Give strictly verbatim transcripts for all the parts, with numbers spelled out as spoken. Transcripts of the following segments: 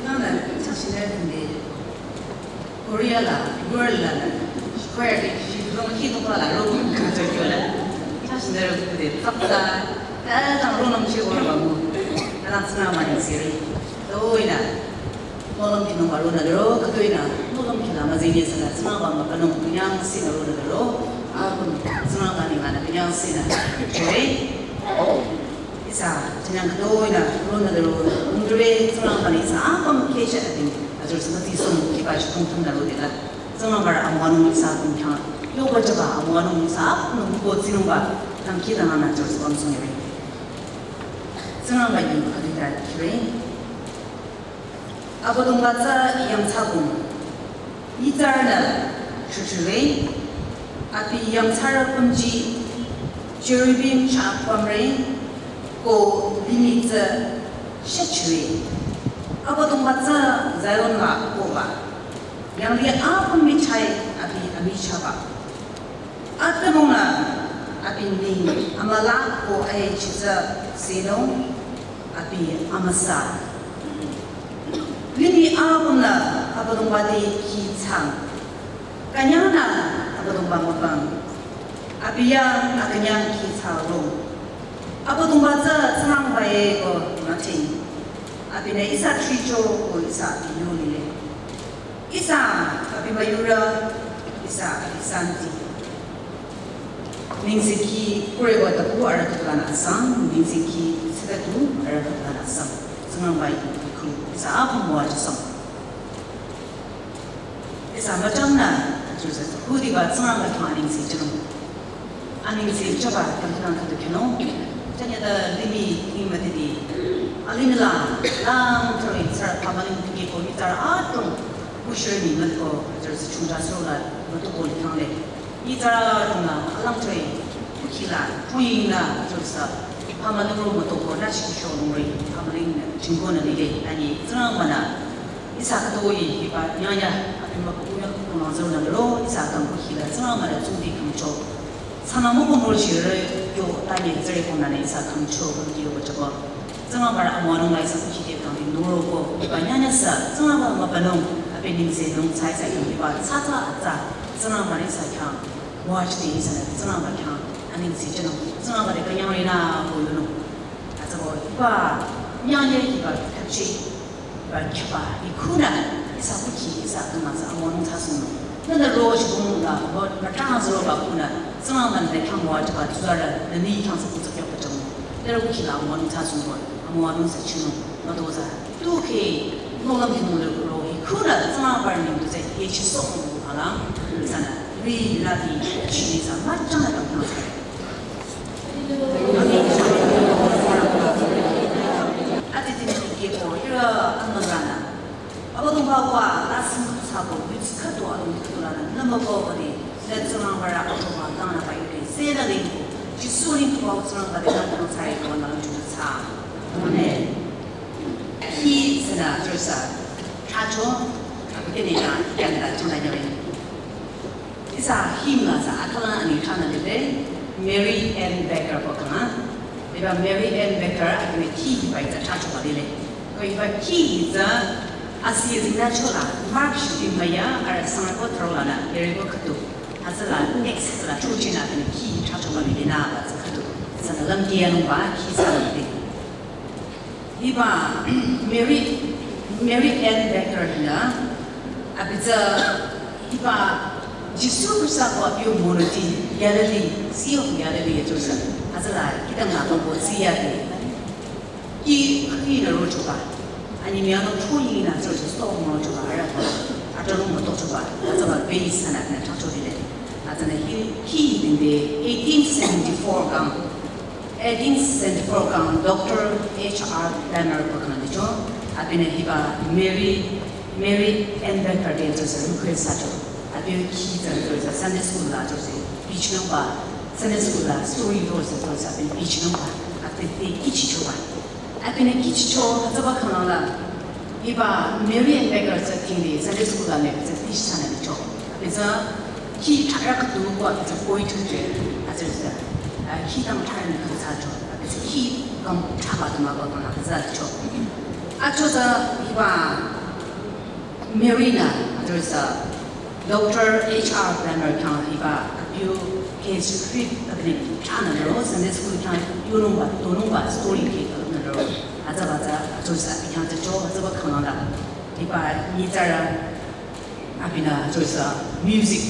Nana, chasine tende. Korea la, girl la, square de, shi long shi long la, ro, ka jo jo la. Chasine ro de, tsap la, ta ta ro nom shi ro ba mu. Ta la tsna ma ni siri. To ina. Molam kino ba ro na ro, ka to ina. Molam kila ma zini sala, tsna ba ma pa nong, nyang si na ro na ro. A kun, tsna ba ni ma na, nyang si na. Jai. Ihsa, tsingrang khütoi nü, ro nü de ro, ungdure, tsingrang bani ihsa, apüm kehcheh ating, azor sangati song, kipa shikong thang nü ro de la, tsingrang bara amüwanung ihsa kong thang, yo ba jaba amüwanung ihsa, apüm ko tsingrang ba, thang ki thang nü azor sangati song yore. Tsingrang ba yu khütoi ta kire. Abüdongba tsü yangthsa kong. Nyitsarünü chuchule, abi yangthsarü pümji, cherubim chah pümre, ko limih tsü shechule. Abüdongba tsü Zion la koba. Yanglih apüm michah abi amichahba. Atümungnü abi neng amülah ko aichitsü sino abi amüsa. Limih apümnü Abüdongba te kihchang. Künyangnü Abüdongba mübüng. Abi yang akünyang kihchang rong. Abüdongba tsü tsingrangba ye ko müting. Abinü ihsa thricho ko ihsa abi yulile. Ihsa abi müyurü, ihsa abi santi. Nengsekhi kureba taku arüh khüdulanü asang, nengsekhi sitatu arüh khüdulanü asang. Tsingrangba yu ku ihsa apüm müwajüsang. Ihsa müchangnü, achusa, hudiba Tsingrangba khyang anengse jünung. Anengse jüba khyang khyang khüdu khyünung. Chanyada limih ning müdidi. Alimih la, lang thori tsara pamaling tiki ko mi tsara atung. Kushir mi müdko, achusa chungja sura la, mütuko likhangle. Nyitsarü rungla, alang thoi, kukhila, thoi yingla, achusa, pamaling ro mütoko, nachi kisho lungri, pamaling, chingko nü lile, ani, Tsingrangba nü, ihsa khütoi, hiba, nyanya, abi mükukuya, kunang zor nü lo, ihsa kang kukhila, Tsingrangba nü tsungdi kangcho. Sana müko mürchire, yo, tani, zere kong nü, ihsa kangcho, kangdi yo, chaba. Tsingrangba rü amüwanung la ihsa kukhide kangdi nuro ko, hiba nyanya sa, Tsingrangba mübünung, abi nengse nung tsai tsai kang hiba, tsa tsa tsa, Tsingrangba nü ihsa khyang, müwajüde ihsanü, Tsingrangba khyang, anengse jünung, Tsingrangba te künyang rina ko yunung. Atsabo, hiba, nyanya hiba, khapchi, hiba, khapa, hi khunü, ihsa kukhi, ihsa kang la sa, amüwanung tsa sunung. Nü nü ro shibung la, mütang zoro ba khunü, Tsingrangba nü khyang müwajüba, tsuzarü, nü ni khyang sa kutsa kyo kachang. Nü ro kukhila amüwanung tsa sunung, amüwanung sa chunung, mütoza. Tukhe, nolam hi nung le ro hi, khunü, Tsingrangba nü tu sa, he chi so nung hala, ihsanü, ri, la di, chi ni sa, müchang la kang sa. Ati tini kiko, ira anurana. Abüdongba wa, la sing sabo, yutsi khüdu alung khüdu lana, namba ko bari, la Tsingrangba rü Abüdongba, tangna ba yuri, sena lingko, Jisu lingko, Tsingrangba de, la tang sai ko, la lung sa. Amen. Hi, sena, Jerusalem, chacho, kene na, yanda, chanda nyare. Ihsa hymn la sa akhala ani khana lile, Mary Ann Becker ko khana. Hiba Mary Ann Becker akene khi hiba itsa chacho ba lile. Ko hiba khi itsa asi zina chola, Mark shuti maya, ara sanga ko throla na, yere ko khatu. Asala next la chuchi na kene khi chacho ba lile na ba sa khatu. Sa na lam kiya nung ba khi sa lile. Hiba Mary, Mary Ann Becker la, abi tsü hiba Jisu Khrista ko abi monoti Galilee, Sea of Galilee ya chosa. Asala kidang la ko siya de. Ki, ki na ro choba. Ani mi ano phu yi na chosa, stop mo choba, ara ko. Ataro mo to choba. Asaba base sana na chacho dile. Asana hi, hi dinde eighteen seventy-four kang. Eighteen seventy-four kang Doctor H R Palmer ko khana dicho, abinü hiba Mary, Mary Ann Becker de chosa request sa cho. Abi khi sa chosa Sunday school la chosa bichno ba, Sunday school la story ro sa chosa abi bichno ba, abi te kichi choba. Abinü kichi cho, hütsüba khana la, hiba Mary Ann Becker tsü tingdi Sunday school la ne tsü teach sana dicho. Abi tsü khi thara khüdu ko abi tsü koi tu je, abi tsü, ah, khi tang thara ni khang sa cho. Abi tsü khi kam thaba tuma ba kang la za cho. Achotsü hiba Mary nü, achotsü Doctor H R Brammer kang hiba abiu case script abini chana ro, Sunday school kang yonungba, tonungba, story ke nü ro. Atsaba tsü, achotsü abi kang cho, atsaba kang la. Hiba ni tsara abinü achotsü music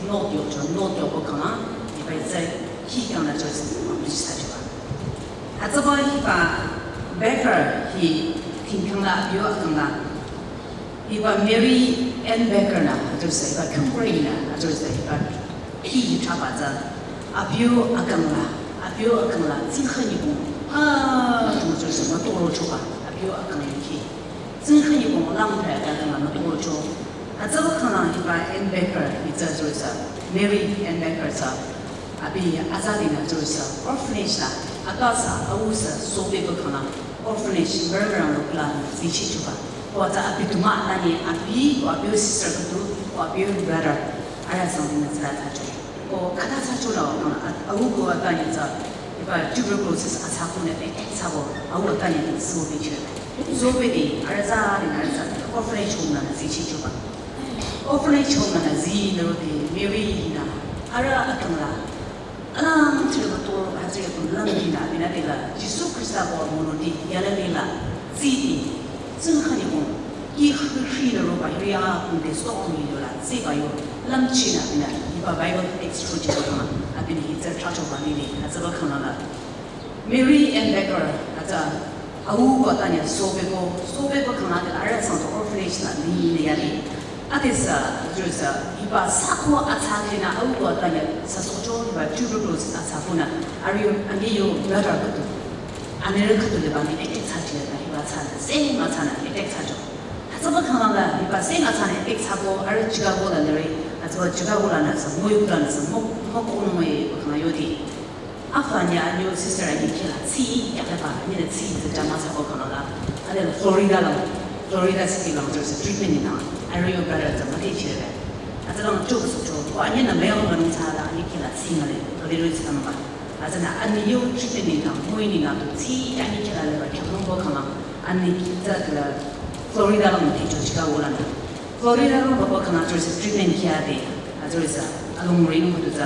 note yo cho, note yo ko kang la. Hiba tsü hi kang la achotsü music sa cho. Atsaba hiba Becker hi tingkang la abiu akang la. Hiba Mary Ann Becker nü achotsü hiba kangkore nü achotsü hiba hi hi thaba tsü. Abiu akang la, abiu akang la, tsingkha ni bong. Ah, achotsü ma toro choba, abiu akang la ki. Tsingkha ni bong lang pe akang la ma toro cho. Atsaba kang la hiba Ann Becker, hi tsü achotsü, Mary Ann Becker tsü. Abi aza dinü achotsü orphanage la, ata sü, au sü, sobe ko kang la, orphanage, Brammer rang lo kula, zichi chuba. Ko atsü abi tuma nü ni, abi, ko abi sister kutu, ko abi brother. Ara sang dinü tsü la ta cho. Ko khata tsü cho la, kang la, au ko ata ni tsü, hiba tuberculosis atsa ko nü, eh, eh, tsü ko, au ata ni tsü sobe cho. Sobe di, ara tsü dinü ara tsü, orphanage home nü zichi chuba. Orphanage home nü zi nü ro di, Mary nü, ara akang la. Alang chire ba to, ha chire ko lang di nü, abinü di la, Jisu Krista ko mono di, yala di la, zi di, tsingkha ni ko, i hu hu nü ro ba, ri a ko de so ni yo la, zi ba yo, lam chi nü, abinü, hiba Bible text cho chi ko kang la, abinü hi tsü cha cho ba ni ni, atsaba kang la la. Mary Ann Becker, atsü, au ko ata ni sobe ko, sobe ko kang la de, ara sang to orphanage la ni ni ya ni. Ate sü, achotsü, hiba sü ko atsa ke nü au ko ata ni sü so cho hiba tuberculosis atsa ko nü, ari yo, ani yo brother kutu. Ani re kutu le ba ni attack cha chi la hiba tsü nü, same atsa nü attack cha cho. Atsaba kang la hiba same atsa nü attack cha ko, ari Chicago la le re, atsaba Chicago la nü sü, mo yu la nü sü, mo, mo ko no mo ye ko kang la yo di. Afa ni anyo sister ani kila tsi ya le ba, ani le tsi ze jama sa ko kang la. Ani le Florida la, Florida City la achotsü treatment ni nü. Ari yo brother tsü ma de chi le. Atsü la cho so cho, ko ani nü me yo ma nung tsü la, ani kila tsi ma le, ko le ro tsi ma ba. Atsü nü ani yo treatment ni nü, mo ni nü to tsi, ani kila le ba, kya mo ko kang la. Ani tsü la Florida la mo de cho Chicago la nü. Florida la mo ko kang la achotsü treatment kia de, achotsü, along ring mo to tsü.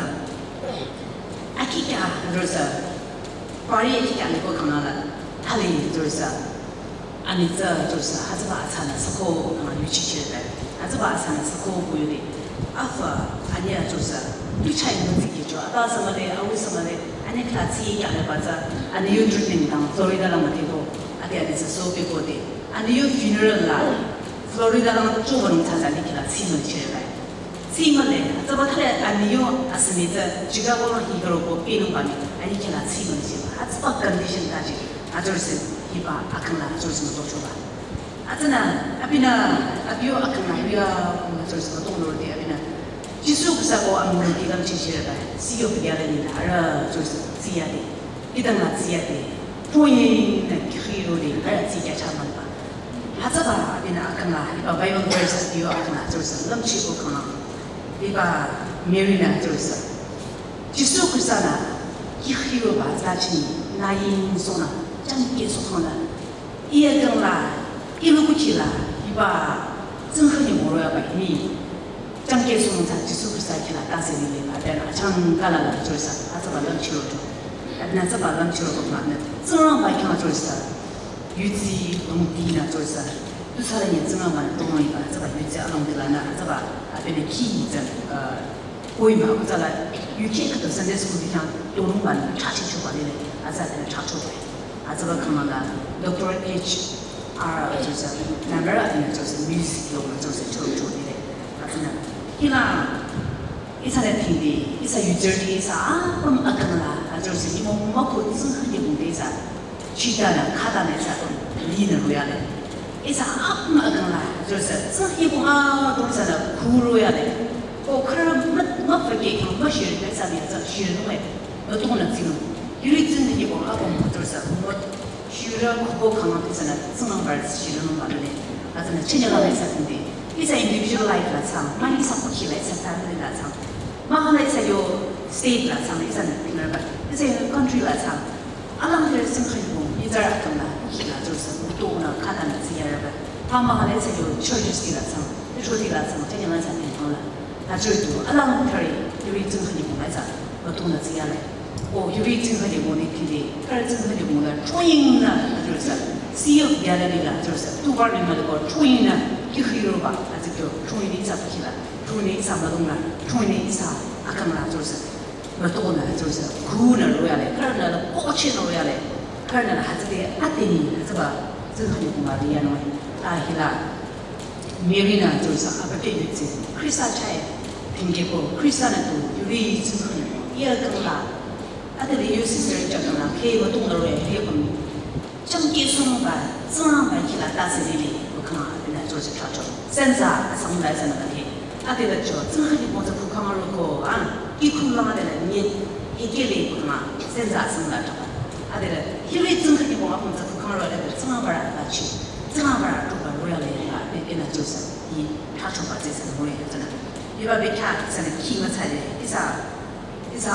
Akikya, achotsü, pari akikya ni ko kang la, hali achotsü, ani tsü achotsü, atsaba atsa nü sü ko kang la yuchi chi le. Atsaba atsa nü sü ko ko yu de. Afa, ani achotsü, tu chai mo zi ki cho, ata sü ma le, au sü ma le, ani kila tsi ya le ba tsü, ani yo treatment dang, Florida la ma de ko, ate ani tsü sobe ko de. Ani yo funeral la, Florida la ma cho ba nung tsü tsü ani kila tsi ma le chi le. Tsi ma le, atsaba thale ani yo asümi tsü, Chicago la hi karo ko pinu ba ni, ani kila tsi ma le chi ba. Atsaba condition ta chi, achotsü hiba akang la achotsü ma to cho ba. Atsü nü, abinü, abiu akang la, abiu akang la achotsü ma to lo de abinü. Jisu Krista ko amu lo di lam chi chi le ba, si yo bi ya le ni la, ara achotsü tsi ya de. Idang la tsi ya de, poye nü kiri ro de, ara tsi ya cha ma ba. Atsaba, abinü akang la, hiba Bible verse abiu akang la achotsü, lam chi ko kang la. Hiba Mary nü achotsü. Jisu Krista nü, kiri ro ba tsü chi, nü yin so nü, chang ke so kang la. Iya kang la, ilu ku chi la, hiba, tsingkha ni mo ro ya ba ni. Chang ke sung tsü Jisu Krista kila ta se ni le ba, then achang kala la achotsü, atsaba lam chiro to. Abinü atsaba lam chiro ko ma ne. Tsingrangba khyang achotsü. Yudsi long di nü achotsü. Tu sa la ni Tsingrangba nü tong iba, atsaba yudsi along de la nü, atsaba, abinü ki tsü, uh, ko ima, ko tsü la, yu ke kato Sunday school di khyang, tonung ba nü, cha chi cho ba le le, atsaba nü cha cho ba. Atsaba kang la, Doctor H R achotsü, number of achotsü, music yo achotsü, cho cho de le. Atsaba nü, kila, ihsa le ting de, ihsa yuzirti, ihsa apüm akang la, achotsü, imo mako tsingkha ni bung de ihsa, chita nü, khata nü ihsa apüm, li nü ro ya le. Ihsa apüm akang la, achotsü, tsingkha ni bung a, dong ihsa nü, ku ro ya le. Ko khara ma, ma fa ke kang, ma shiri, ihsa ni ihsa shiri nung le. Nü tong nü tsinung. Yuri tsinung ni ko apüm achotsü. Mo shira kubo kang la tsü nü tsinung bar shiri nung ba le. Atsü nü chinye la le sa tinde. Ihsa individual life la tsang. Ma ihsa kuki la ihsa family la tsang. Ma ha la ihsa yo state la tsang. Ihsa nü pinga ba. Ihsa yo country la tsang. Alang de tsinung ni ko. Mama hale tsü yo churches ti la tsang, yo ti la tsang, tanya la tsang tanya la. Hütsü tu, alang kari, yuri tsing khani mo la tsang, ba tu na tsing ya le. O yuri tsing khani mo ni kili, kari tsing khani mo la, chuin na, hütsü sa. Sea of Galilee la, hütsü sa. Tu bar ni ma le ko, chuin na, ki khiro ba, hütsü kyo, chuin ni tsang ki la, chuin ni tsang ma dung la, chuin ni tsang, akang la, hütsü sa. Mütoknü tsürüsü khunü royale, khürünü la kocheh nü royale, khürünü la hütsüde ateni hütsüba tsingkhanyü kumari yanung. A hila Mary-nü tsürüsü abükyü yutsi Khrista chah-e, tingkehko Khrista-nü tu yuri tsingkhanyü ya kangla. Atede yusi sürü chakangla khe mütoknü royale khe kung. Changkesungba, tsangba kihla tase lili, kukhang abinü tsürüsü thracho. Senza asang la senü la he. Atila cho, tsangkhanyü pongza kukhang ro ko, a, ikhu la de la nye, ikele kukhang, senza asang la thracho. Atila, hiri tsangkhanyü pongza kukhang ro de, tsangba ra la chi. Tsangba ra thracho ba ro ya le la, abinü tsürüsü, i thracho ba tsürüsü mo ye tsürüsü. Iba bekya tsürüsü ki ma tsale, ihsa Ihsa,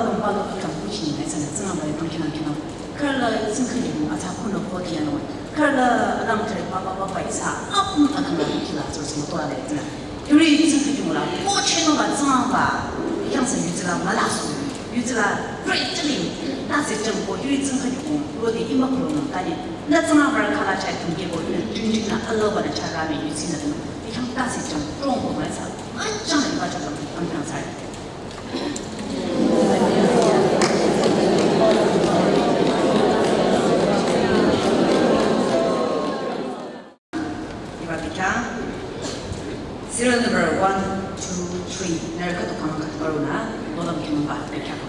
pampa lo ikang kuchi ni, ihsa na tsangba ikang kinang kinang. Khürü la tsingkhanyü mo atsa kuno ko diyanung. Khürü la alang thre papa papa ihsa, apüm akang la kihla tsürüsü mütoknü le tsürüsü. Yuri tsingkhanyü mo la, kocheh nü ba tsangba, yang sa yutsila mala su, yutsila greatly, tase chang ko yuri tsingkhanyü mo, rode ima kulo nang tani, na tsangba khala chah tingkehko, na tunjin na alaba na chah rami yutsi na nang, yang tase chang, trong ko ma sa, achang iba chah chang, ang chang sa. Iba bekya, serial number one, two, three. Nührü khüdu kang khüdu parunü, nohlüm khyang ba bekya khüdu.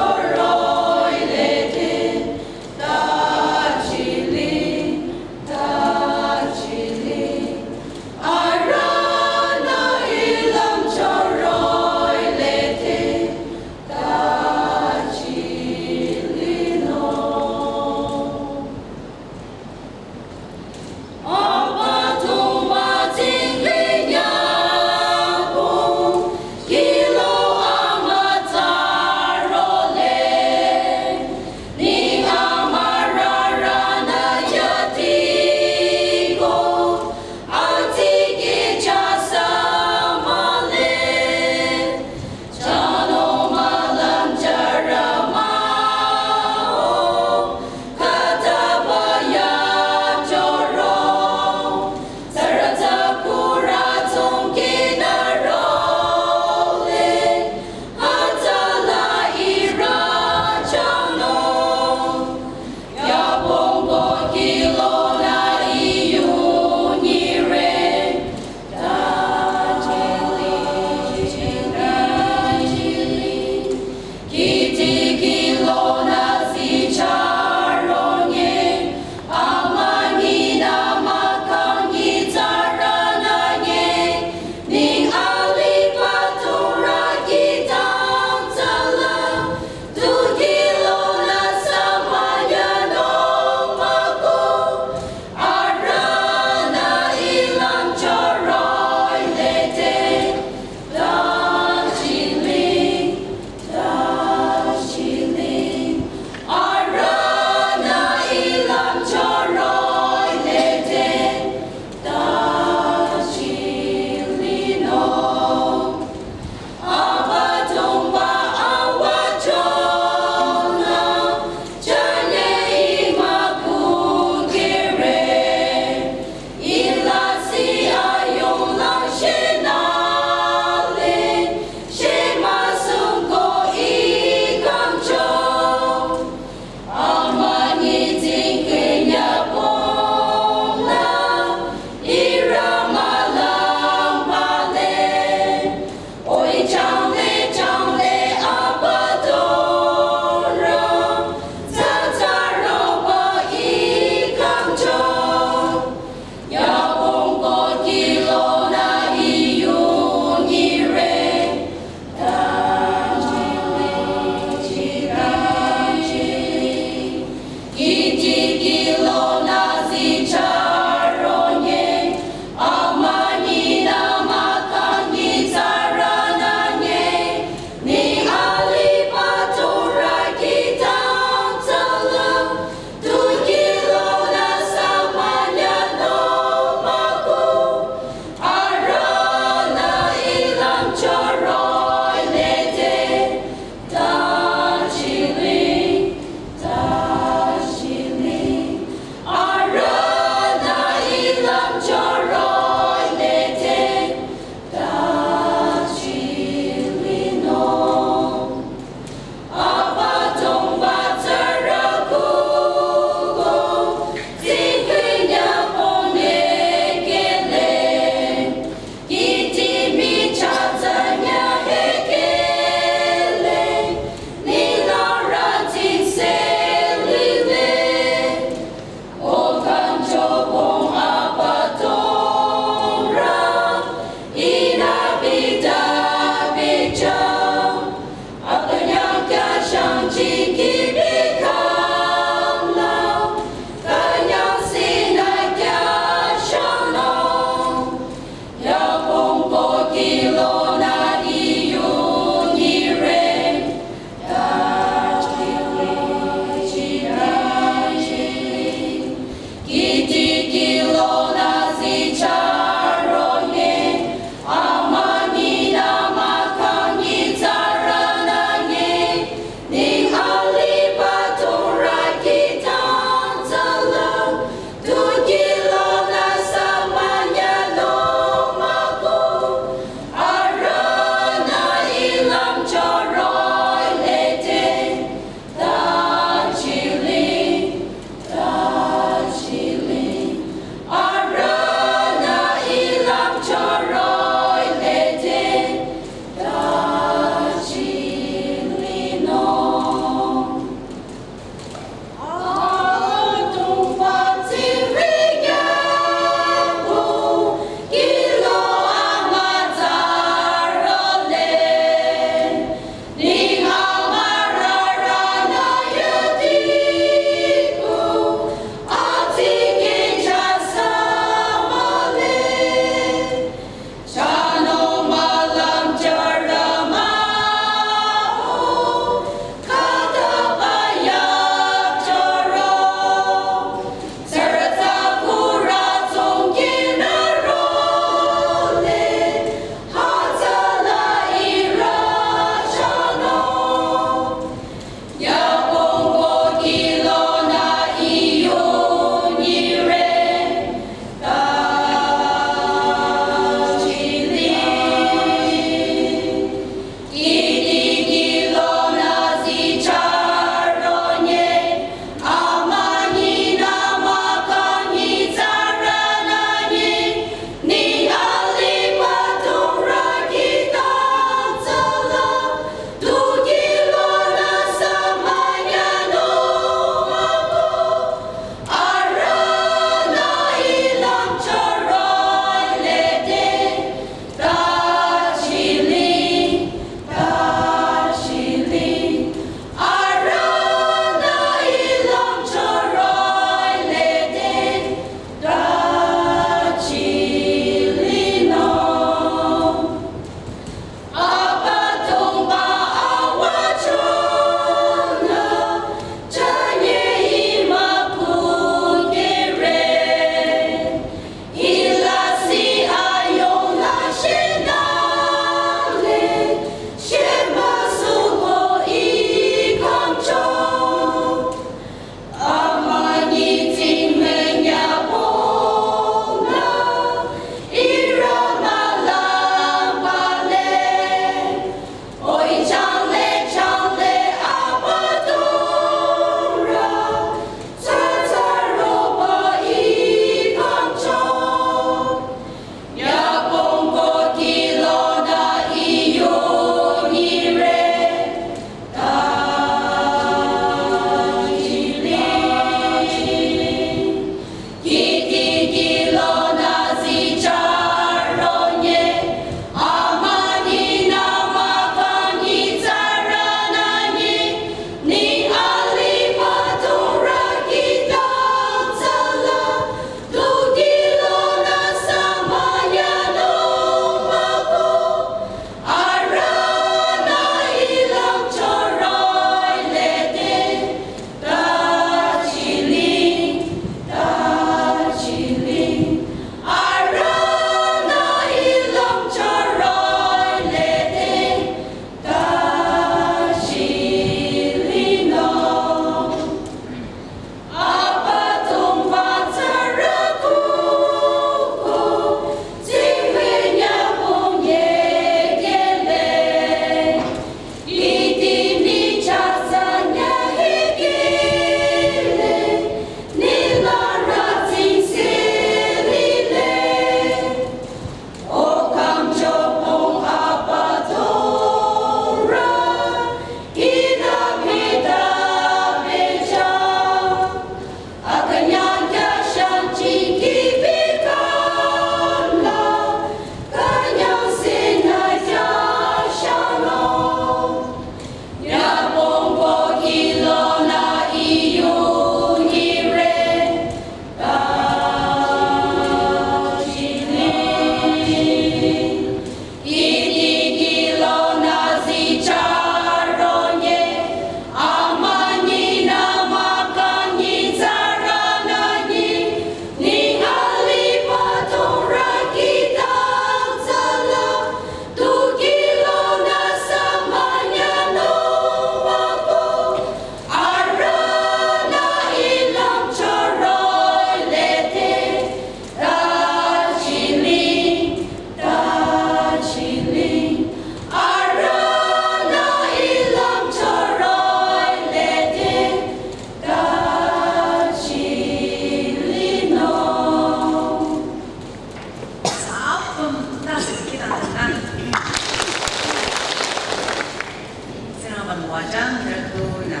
Jang rüdu nü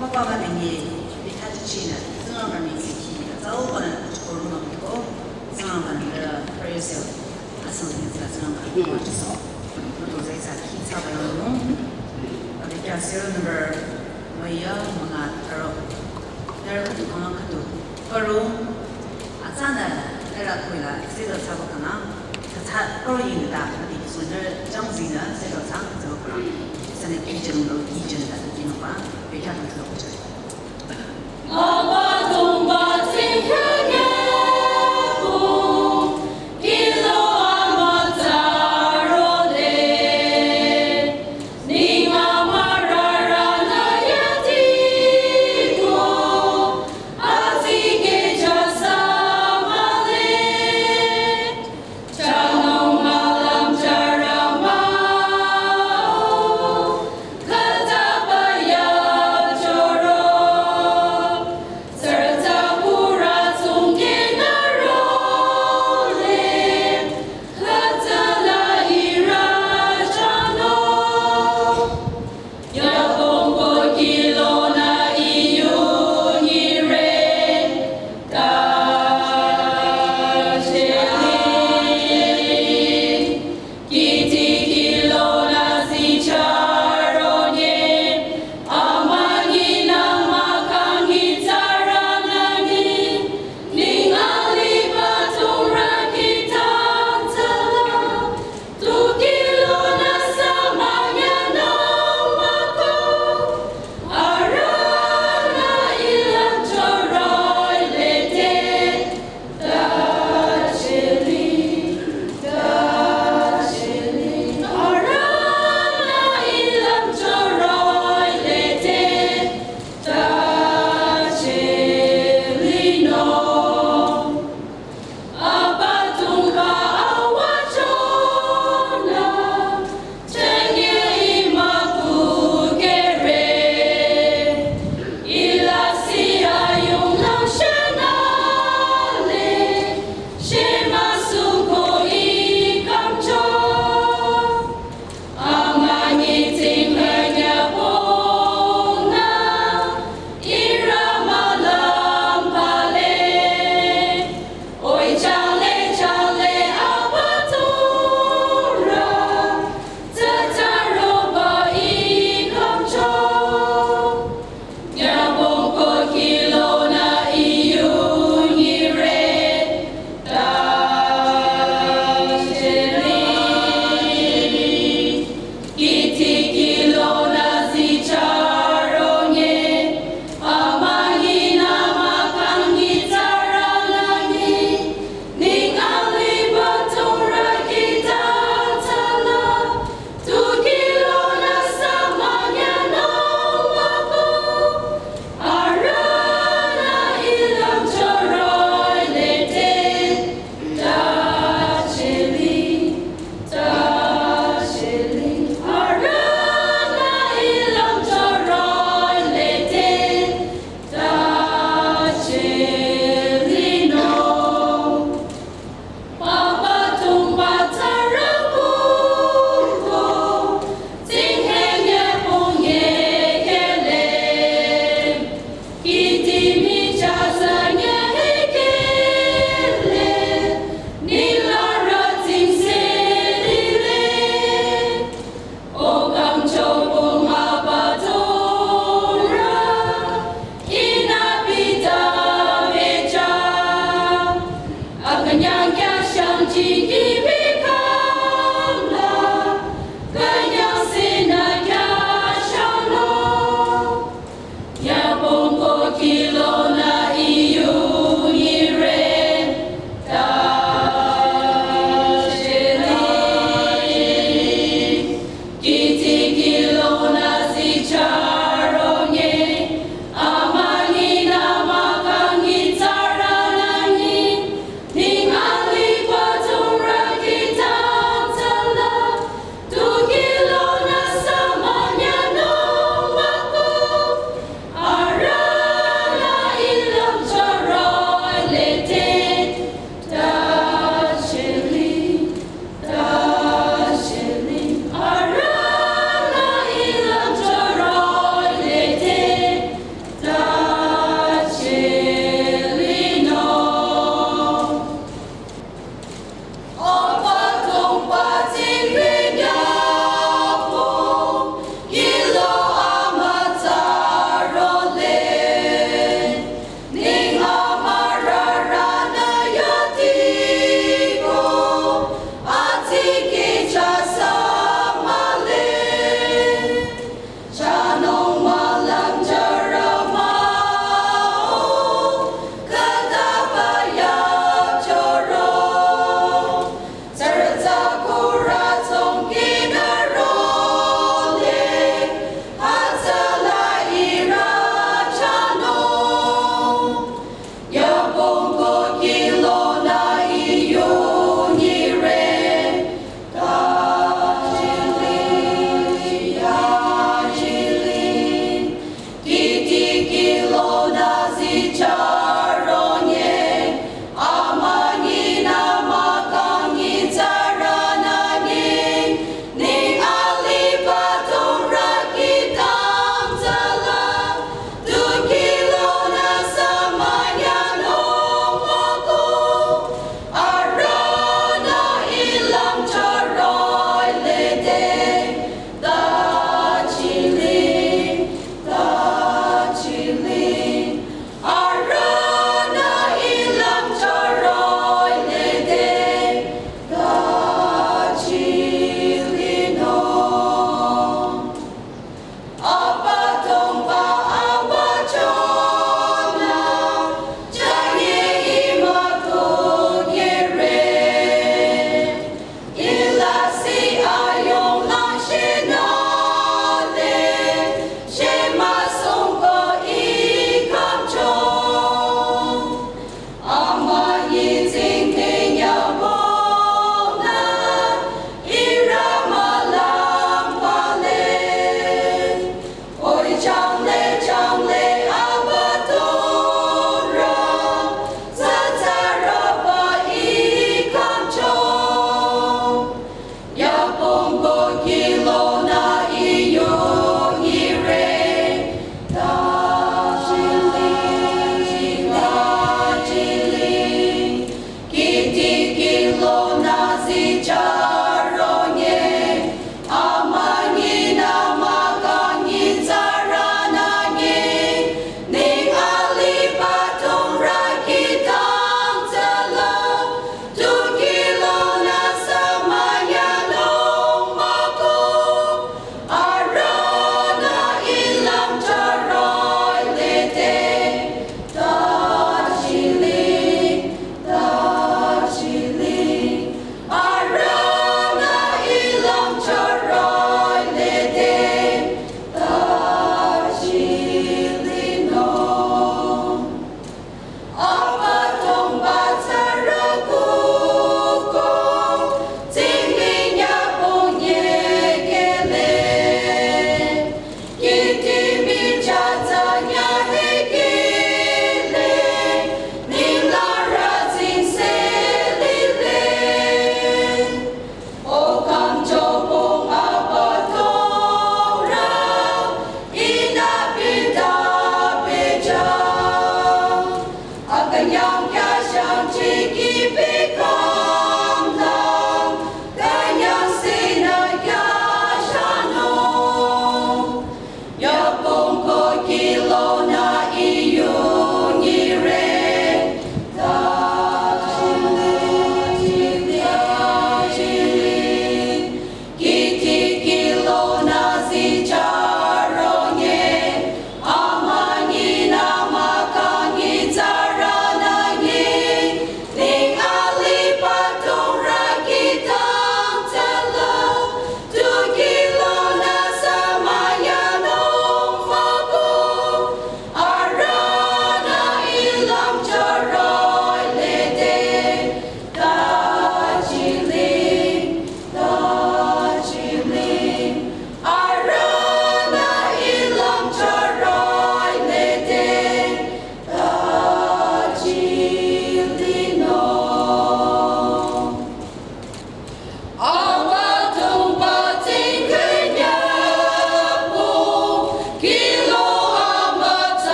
mapaba nüngi bitha chichinü Tsingrangba mitsiki atsau kona chukuru mangko Tsingrangba nü praise asang nitsla Tsingrangba nü chiso. Mutu zai sa ki tsaba yong. Abi kya serial number maya manga taro. Nü rüdu kona khüdu. Karo atsanü nüra kuila sida tsaba kana. Tata karo yinda mati sunü jang zina sida tsang tsaba kana. Sani ki jang lo ki jang da ki no ba. Abi kya kan tsaba kucha.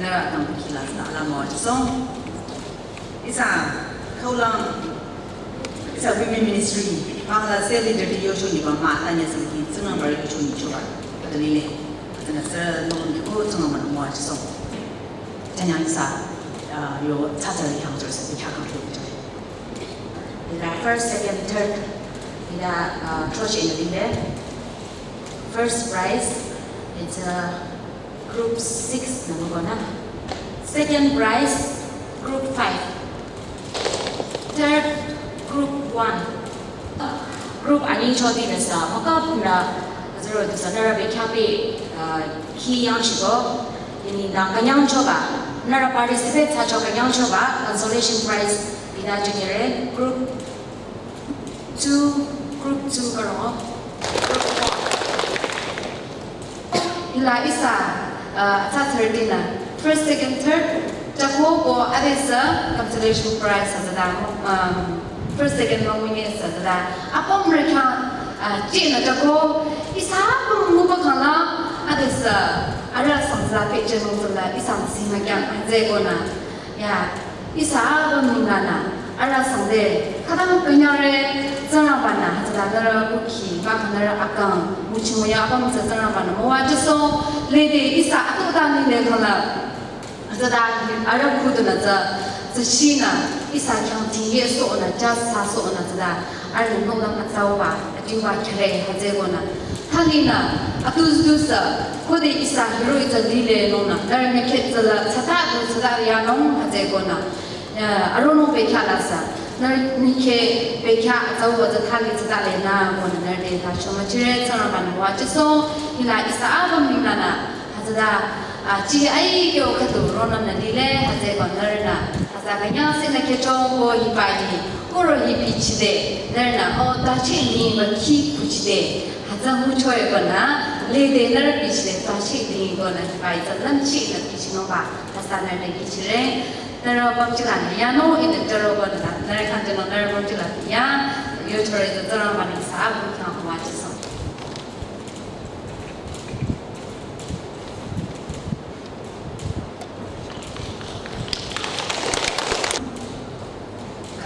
Nührü akang kukhi la tsünü alamo jisong. Ihsa, khaulang, ihsa women ministry, pangla cell leader ti yocho nyiba mah tanye sangki, Tsingrangba yocho nyichoba, pata lile, pata nüsü nong niko Tsingrangba namo jisong. Tanya ihsa, uh, yo tsatsa yang terus, ihsa kang kyo. Ila first, second, third, ila, uh, trophy in the first prize, it's a group six, number one. Second prize, group five. Third, group one. Group ani chodi nüsa, maka puna, zero dusa nührü bekya pe, uh, khi yang shiko, ini na kanyang choba, nührü participate sa cho kanyang choba, consolation prize, ina junior group two, group two karo. Ila ihsa, uh, atsa thirteen na. First, second, third, chako ko adesü consolation prize sa da, um, first, second, long winner sa da. Apüm rekha, uh, china chako, ihsa apüm nguba khala, adesü, ara samsa pe chemo sala, ihsa sima kyang, adze ko na. Ya, ihsa apüm ningla na, ara sangde, khadang kanyare, Tsingrangba nü, hütsüla nührü kukhi, ba kha nührü akang, muchi muya apüm tsü Tsingrangba nü, mowa jisong, lede ihsa atu ta ni le khala, hütsüla, ara kudu nü tsü, tsü shi nü, ihsa khyang ti ye so nü, ja sa so nü tsüla, ara nü nong nü atsau ba, atu ba khere, hütsü ko nü. Thali nü, atu zu sa, khode ihsa hero ita lile nong nü, nührü mekhe tsüla, tsata du tsata ya nong, hütsü ko nü. Ya, aro nü bekya la sa. Nührü nü khe bekya atsau wa tsü thali tsü thali na, ko nü nührü de ta shoma chire, Tsingrangba nü wa jisong, hila ihsa apüm ningla na. Hütsüla, a, chi ai kyo khatu ronü nü lile, hütsü ko nührü nü. Hütsü kanyang se nü khe chong ko hiba hi, koro hi pichide, nührü nü, o ta chi ni ba khi puchide. Hütsü mu choi ko nü, lede nührü pichide, ta chi ni ko nü hiba hi, tsü lam chi nü pichino ba. Hütsü nührü de kichire. Nührü pamchila nü yano ina taro ko nü, nührü kante nü nührü pamchila ya, yo chore to taro mani sa, bu khyang wa jisong.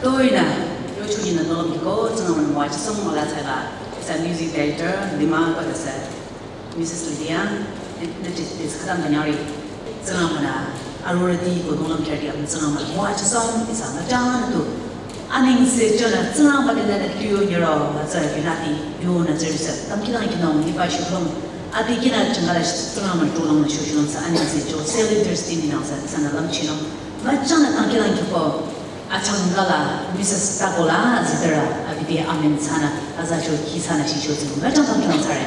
Toi nü, yo chuni nü nolom ko, Tsingrangba nü wa jisong mola tsala, ihsa music director, lima ko dasa. Missus Lydia, nü, nü, nü, nü, khadang kanyari. Tsingrangba nü, arorati ko nolom khyari am Tsingrangba nü, wa jisong, ihsa nü jang tu. Aning se jona, Tsingrangba nü nü tuyo nyiro, wa tsü yunati, yo nü tsü sa, tam kinang kinong, ni ba shulong. Ati kina changala Tsingrangba nü tulang nü shushulong sa, aning se jo, celebrity ni nang sa, sa nü lam chinong. Ba jang nü tam kinang kipo. Achangkala, Missus Takola, azidara, abidi amen sana, azacho ki sana shicho zing. Ba jang tam kinang sare.